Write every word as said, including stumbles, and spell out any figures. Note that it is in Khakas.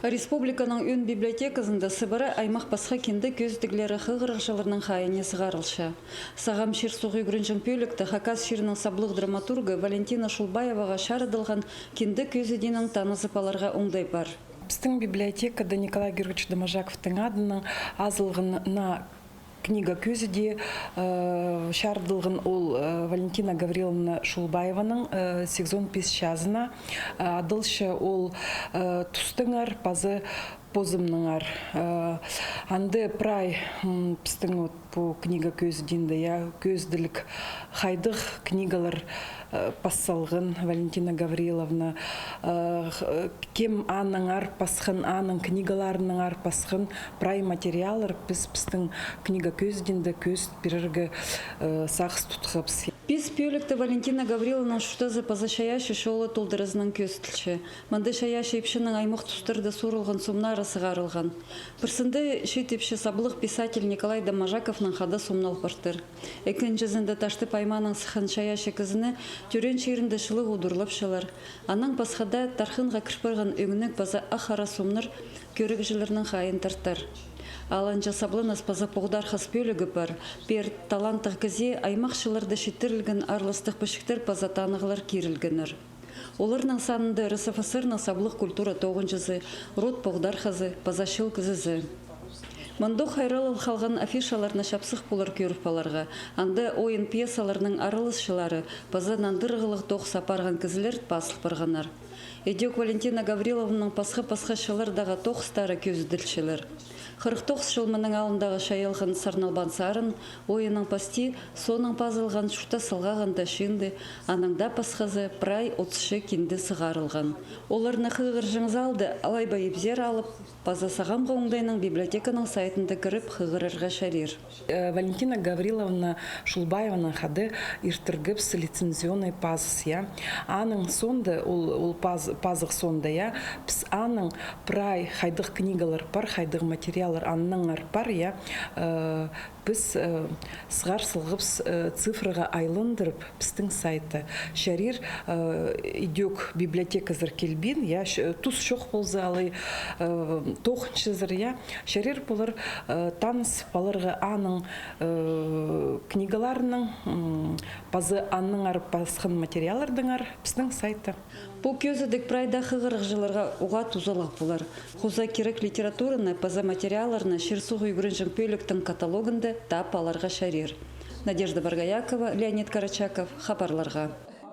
Республиканың ӧӧн библиотеказында сыбыра аймах пасха кинде кӧзідіглері хығырығҷыларның хайиинҷе сығарылча. Сағам чир-суғ ӱгренҷең пӧлікте Хакас чирінің саблығ драматургы Валентина Шулбаеваға чарыдылған кинде кӧзідиинең танызып аларға оңдай пар. Пістің библиотекада Николай Георгиевич Доможаковтың адынаң азылған наа книга кӧзідии, э, чарыдылған ол, э, Валентина Гавриловна Шулбаеваның, э, сигізон пис чазына, э, адалча ол, э, тустаңар паза позымнаңар. Э, анда прай, м, пістің вот пу книга кӧзідиинде, я, кӧзіділіг хайдағ книгалар, э, пас салған Валентина Гавриловна, э, х-, э, кем аннаңар пасхан, аның книгаларынаңар пасхан, прай материаллар піс пістің книга кӧзідиинде кӧзіт пирерге, э, сағыс тутхабыс. Пис пӧлікте Валентина Гавриловнаның чуртазы паза чайаачы чолы толдыразынаң кӧзіділче. Мында чайаачы ипчінің аймах тустарда суурылған сомнары сығарылған. Пірсінде чиит ипчі саблығ писатель Николай Доможаковнаң хада сомнал партыр. Ікінҷізінде Таштып аймаанаң сыххан чайаачы кізіні тӧреен чирінде чылығ удурлапчалар. Анаң пасха даа тархынға кір парған ӧңніг паза ах-ара сомнар кӧрігҷілернің хайиин тартар. Алынҷа сабланыс паза поғдархас пӧлігі пар. Пеер таланттығ кізее аймахчыларда читірілген араластығ пічіктер паза танығлар кирілгеннер. Оларның санында РСФСР-ның саблығ культура тоғынҷызы, род поғдархазы паза чыл кізізі. Мындох хайраллығ халған афишаларны чапсых полар кӧріп аларға, анда ойын-пьесаларның араласчылары паза нандырығлығ тоғыс апарған кізілер пазыл парғаннар. Ідӧк Валентина Гавриловнаның пасха-пасха чыллардағы тоғыстары кӧзіділчелер. Хырых тоғыс чыл мының алнындағы чайалған «Сарналбаан сарын» ойынның пасти, соонаң пазылған «Чуртас салғағында» чыынды, анаң даа пасхазы прай отыс чыл кинде сығарылған. Оларны хығырҷаң залда алай ба ибзер алып, паза сағамғы оңдайнаң библиотеканың сайтында кіріп хығырарға чарир. Э, Валентина Гавриловна Шулбаеваның хада иртіргебіс лицензионный пазыс, я. Аның соонда, ол, ол паз-, пазығ соонда, я, піс аның прай хайдағ книгалар пар, хайдағ материаллар аннаңар пар, я, э, піс, э, сығар салғабыс, э, цифрға айландырып, пістің сайтта чарир, э, ідӧк библиотеказар килбин, я, ч-, тус чох полза, алай, э, тоғынчазар, я, чарир полар, э, таныс поларға аның, э, книгаларынаң, м, паза аннаңар пасхан материаллардаңар пістің сайтта. Пу кӧзідіг прайда хығырығҷыларға уғаа тузалығ полар. Хоза кирек литератураны паза материалларны чир-суғ ӱгренҷең пӧліктің каталогында таап аларға чарир. Надежда Боргоякова, Леонид Карачаков, «Хабарларға».